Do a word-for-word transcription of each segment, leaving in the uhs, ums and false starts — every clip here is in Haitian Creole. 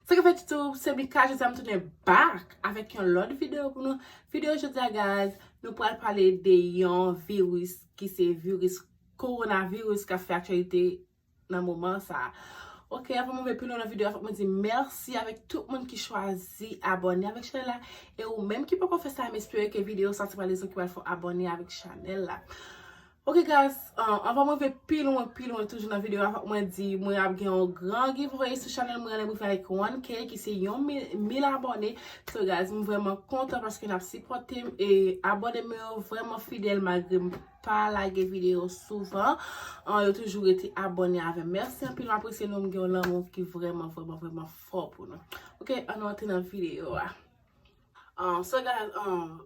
Sa k ap fèt YouTube, se Mika, jodi a m tounen back avèk yon lòt videyo pou nou. Videyo jodi a, guys, nou pral pale de yon viris ki se viris kowonaviris k ap fè aktyalite nan moman sa. Ok, avan mwen pi lwen nan videyo a, fòk mwen di mèsi avèk tout moun ki chwazi abòne avèk chanèl la. E ou menm ki poko fè sa, m espere ke videyo sa se pa rezon ki pral fè w abòne avèk chanèl la. Ok, guys, uh, anvan mwen rive pi lwen, pi lwen toujou nan videyo a, fòk mwen di mwen ap gen yon gran giveaway sou chanèl mwen, anlè mwen rive avèk one K, ki se yon mil, mil abòne. So, guys, m vrèman kontan paske n ap sipòte m e abòne m yo vrèman fidèl malgre m pa lage videyo souvan. Uh, yo toujou rete abòne avè m. Mèsi anpil, m apresye nou, m gen yon lanmou ki vrèman, vrèman, vrèman fò pou nou. Ok, ann nou antre nan videyo a. Uh, so, guys, uh,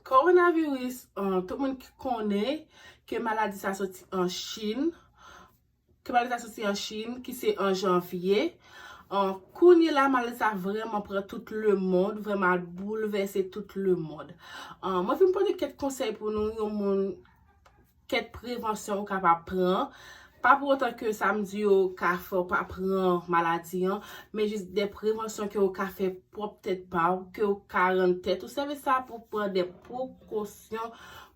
Kowonaviris, uh, tout moun ki konnen ke maladi sa soti an Chin, ke maladi sa soti an Chin, ki se an janvye. Uh, kounye la, maladi sa vrèman pran tout lemonn, vrèman al boulvèse tout lemonn. Uh, mwen vin pote kèk konsèy pou nou, yon moun, kèk prevansyon ou kapab pran. Pa pou otan ke sa m di yo ka fè w pa pran maladi an, men jis de prevansyon ke ou ka fè pwòp tèt pa w, ke ou ka rann tèt ou sèvis sa pou pran de prekosyon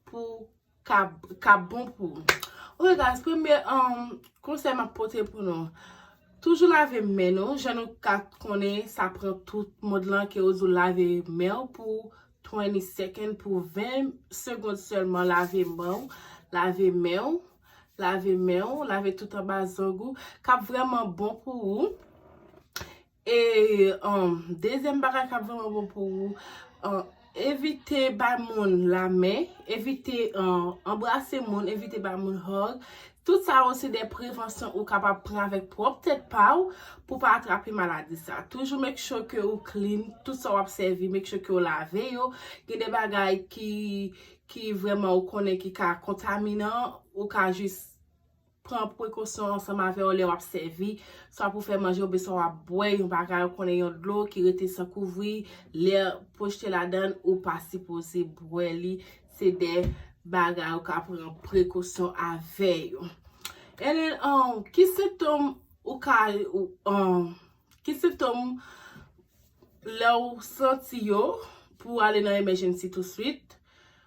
pou ka, ka bon pou ou. Ok, guys, premye, um, konsèy m ap pote pou nou. Toujou lave men nou, jan nou ka konnen sa pran tout mond lan ke yo di w lave men w pou twenty second, pou ven segond sèlman, lave men w, lave men w, lave men w, lave tout anba zong ou, k ap vrèman bon pou ou. E, um, dezyèm bagay k ap vrèman bon pou ou, um, evite bay moun lamen, evite, um, anbrase moun, evite bay moun hug. Tout sa yo se de prevansyon ou kapab pran avèk pwòp tèt pa w pou pa atrape maladi sa. Toujou make sure ke ou clean, tout sa w ap sèvi, make sure ke ou lave yo. Gen de bagay ki, ki vrèman ou konnen ki ka kontaminan, ou ka jis pran prekosyon ansanm avè yo lè w ap sèvi, swa pou fè manje oubyen swa w ap bwè yon bagay, ou konnen yon dlo ki rete san kouvri, lè pwojte ladan l, ou pa sipoze bwè li. Se de bagay ou ka pran prekosyon avè yo. And then, um, ki sentòm ou ka, ou, um, ki sentòm lè w santi yo pou w ale nan emergency touswit,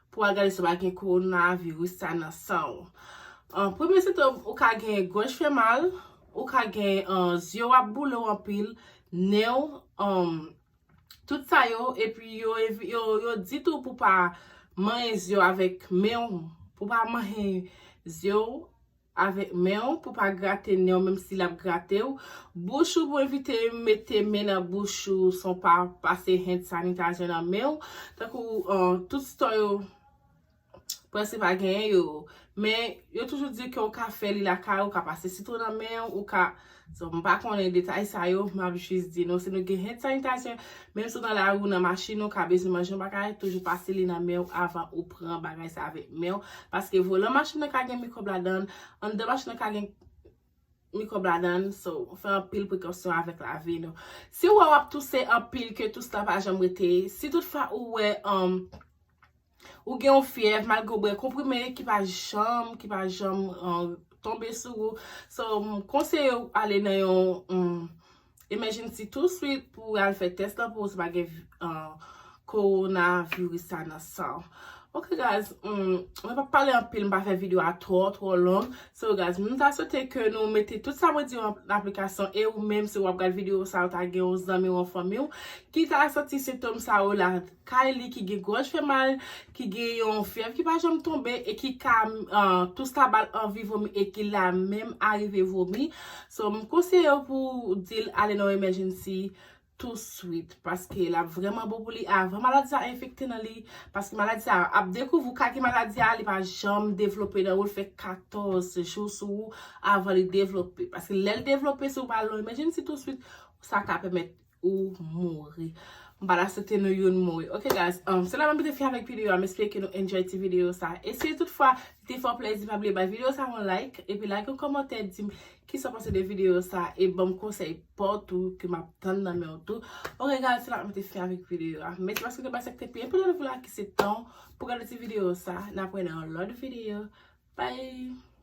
pou w al gade si w pa gen kowonaviris sa nan san w. An, premye sentòm, ou ka gen gòj fè mal, ou ka gen, an, zye w ap boule w anpil, nen w, an, tout sa yo, epi yo, yo, yo di tou pou pa manyen zye w avèk men w, pou pa manyen zye w avèk men w, pou pa grate nen w, menm si l ap grate w. Bouch ou, pou evite mete men nan bouch ou san w pa pase hand sanitizer nan men w. Tankou, an, tout store yo, prèske pa genyen yo. Men, yo toujou di ke w ka fè li lakay ou, ou ka pase sitwon nan men w, ou ka, so, m pa konnen detay sa yo, m ap jis di nou, si nou gen hand sanitizer, menm si w nan lari, nan machin, ou ka bezwen manje yon bagay, toujou pase li nan men w avan ou pran bagay sa avèk men w, paske volan machin nan ka gen mikwòb ladan l, anndan machin nan ka gen mikwòb ladan l, so, fè anpil prekosyon avèk lavi nou. Si w wè w ap touse anpil, ke tous la pa janm rete, si toutfwa ou wè, um, ou gen yon fyèv, malgre w bwè konprime ki pa janm, ki pa janm, uh, tonbe sou ou. So, m konseye w ale nan yon, um, emergency touswit pou al fè tès la pou w si pa gen, uh, kowonaviris sa nan san w. Ok, guys, um, mwen p ap pale anpil, m pa fè videyo a twò, twò long. So, guys, m ta swete ke nou mete tout sa mwen di yo an aplikasyon, e ou menm, si w ap gade videyo sa, ou ta gen yon zanmi w, yon fanmi w, ki ta santi sentòm sa yo la, kay li ki gen gòj fè mal, ki gen yon fyèv ki pa janm tonbe e ki ka, uh, tous la ba l anvi vomi e ki la menm arive vomi. So, m konseye w pou di l ale nan yon emergency touswit, paske l ap vrèman bon pou li avan maladi sa enfekte nan li, paske maladi sa ap dekouvri w ka gen maladi a, li pa janm devlope nan ou, l fè katòz jou sou ou avan li devlope. Paske lè l devlope, si w pa al nan emergency touswit, sa ka pèmèt ou mouri. M pa ta swete nou youn mouri. Ok, guys, um, se la m ap mete fen avèk videyo a. M espere ke nou enjoy ti videyo sa. E si toutfwa li te fè w plezi, pa bliye bay videyo sa yon like, epi like yon kòmantè, di m kisa w panse de videyo sa, e ban m konsèy pa w tou, ke m ap tann nan men w tou. Ok, guys, se la m ap mete fen avèk videyo a. Mèsi paske w te bay sa ki te pi enpòtan nan vi w la, ki se tan w pou gade ti videyo sa. N ap wè nan yon lòt videyo. Bye!